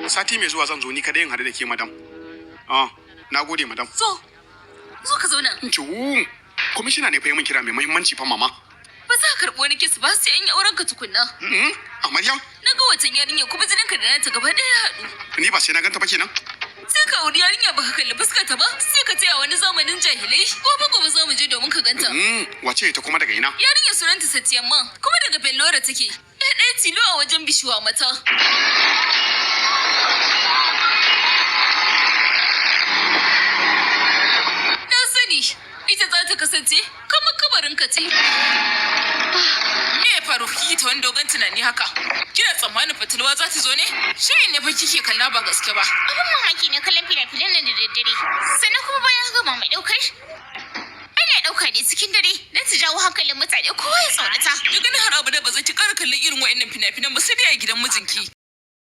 Sati mai zuwa zan zo ni kadai in haɗu da ke, madam. Ah, na gode, madam. Zo, zo ka zauna. Ciwu. Kwamishina ne fa yi min kira mai muhimmanci fa, mama. Ba za ka karɓi wani case ba sai an yi auren ka tukunna. Amarya, Na ga watan yarinya kuma jininka da nata gaba ɗaya ya haɗu. Ni ba sai na ganta ba kenan. Sai ka auri yarinya baka kalli fuskarta ba, sai ka taya wani zamanin jahilai. Gobe gobe za mu je domin ka ganta. Wace ita kuma, daga ina? Yarinya sunanta Satiyamma kuma daga Bellora take. Ɗaya ɗaya tilo a wajen bishuwa mata. Na sani ita za ta kasance kamar kabarin ka ce. Me ya faru kike ta wani dogon tunani haka? Kina tsammanin fatalwa za ta zo ne? Shirin ne fa kike kalla ba gaske ba. Abin mamaki ne kallon fina-finan nan da daddare. Sannan kuma bayan gama mai ɗaukar. Ana ɗauka ne cikin dare don su jawo hankalin mutane kowa ya tsorata. Daga nan har abada ba zai ki ƙara kallon irin wa'annan fina-finan ba sai dai a gidan mijinki.